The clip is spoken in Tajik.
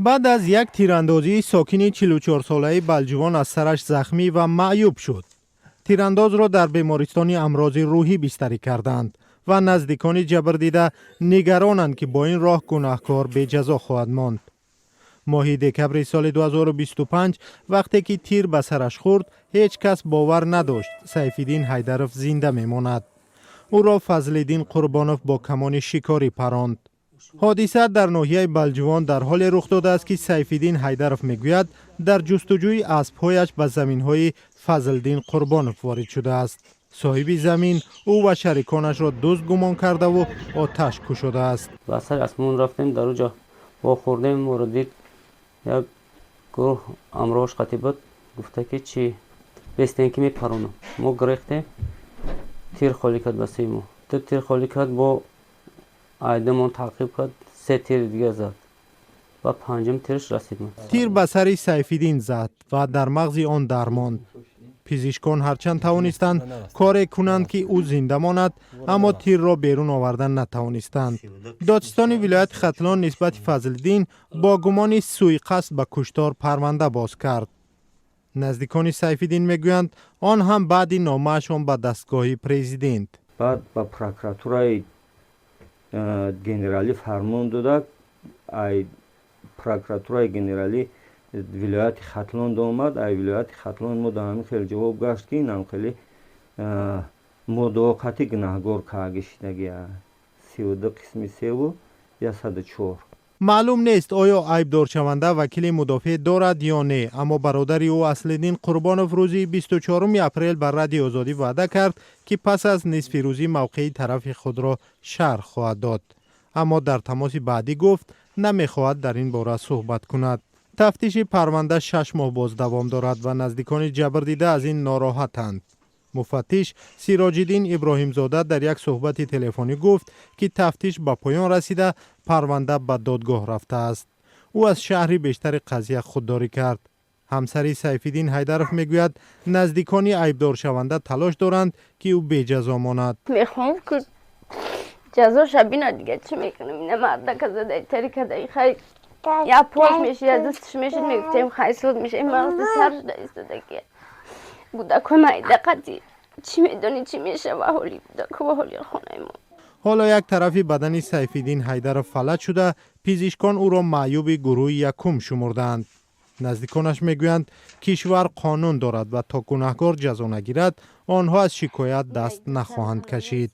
Баъд аз як тирандозӣ сокини 44-солаи Балҷувон аз сараш захмӣ ва маъюб шуд. Тирандозро дар бемористони амрози рӯҳӣ бистарӣ карданд ва наздикони ҷабрдида нигаронанд, ки бо ин роҳ гунаҳкор беҷазо хоҳад монд. Моҳи декабри соли 2025, вақте ки тир ба сараш хӯрд, ҳеҷ кас бовар надошт, Сайфиддин Ҳайдаров зинда мемонад. Ӯро Фазлиддин Қурбонов бо камони шикорӣ паронд. Ҳодиса дар ноҳияи Балҷувон дар ҳоле рух додааст, ки Сайфиддин Ҳайдаров мегӯяд, дар ҷустуҷӯи аспҳояш ба заминҳои Фазлдин Қурбонов ворид шудааст. Соҳиби замин ӯ ва шариконашро дузд гумон кардаву оташ кушодааст. Ба сари аспмон рафтем, дар уҷа вохӯрдем, моро дид, як гурӯҳ ҳамроҳаш қатӣ буд, гуфта ки чӣ бестем, ки мепаронам. Мо гирехтем, тир холӣ кард ба сӯи мо, ду тир холӣ кард, бо айдамон таъқиб кард, се тири дига зад ва панҷум тирш расид. Тир ба сари Сайфиддин зад ва дар мағзи он дармонд. Пизишкон ҳарчанд тавонистанд коре кунанд, ки ӯ зинда монад, аммо тирро берун овардан натавонистанд. Додситони вилояти Хатлон нисбати Фазлиддин бо гумони сӯиқасд ба куштор парванда боз кард. Наздикони Сайфиддин мегӯянд, он ҳам баъди номаашон ба дастгоҳи президент. Баъд ба прокуратураи генералӣ фармон дода, ай прокуратураи генералӣ вилояти Хатлон омад. Ай вилояти Хатлон мо дар ҳамин хел ҷавоб гашт, ки инам хеле мудоқати гунаҳгор каагишидагия, 32 қисми севу 104. Маълум нест, оё айбдоршаванда вакили мудофеъ дорад ё не, аммо бародари ӯ Аслиддин Қурбонов рӯзи 24 апрел ба Радиои Озодӣ ваъда кард, ки пас аз нисфи рӯзӣ мавқеи тарафи худро шарҳ хоҳад дод, аммо дар тамоси баъдӣ гуфт, намехоҳад дар ин бора суҳбат кунад. Тафтиши парванда 6 моҳ боз давом дорад ва наздикони ҷабрдида аз ин нороҳатанд. Муфаттиш Сироҷиддин Иброҳимзода дар як суҳбати телефонӣ гуфт, ки тафтиш ба поён расида, парванда ба додгоҳ рафтааст. Ӯ аз шарҳи бештари қазия худдорӣ кард. Ҳамсари Сайфиддин Ҳайдаров мегӯяд, наздикони айбдоршаванда талош доранд, ки ӯ беҷазо монад. Мехоҳам, ки ҷазоша бина. Дига чӣ мекунам? Ина мардака задаи тари кадаи, хай, я пош мешид, я дастш мешид, мегуфтем, хай, суд меша. Мағзи сар шуда истодаги. Кӯдакҳои майда қати чӣ медонӣ, чӣ мешава ҳоли кӯдако ва ҳоли хонаи мо? Ҳоло як тарафи бадани Сайфиддин Ҳайдаров фалаҷ шуда, пизишкон ӯро маъюби гурӯҳи якум шумурдаанд. Наздиконаш мегӯянд, кишвар қонун дорад ва то гунаҳкор ҷазо нагирад, онҳо аз шикоят даст нахоҳанд кашид.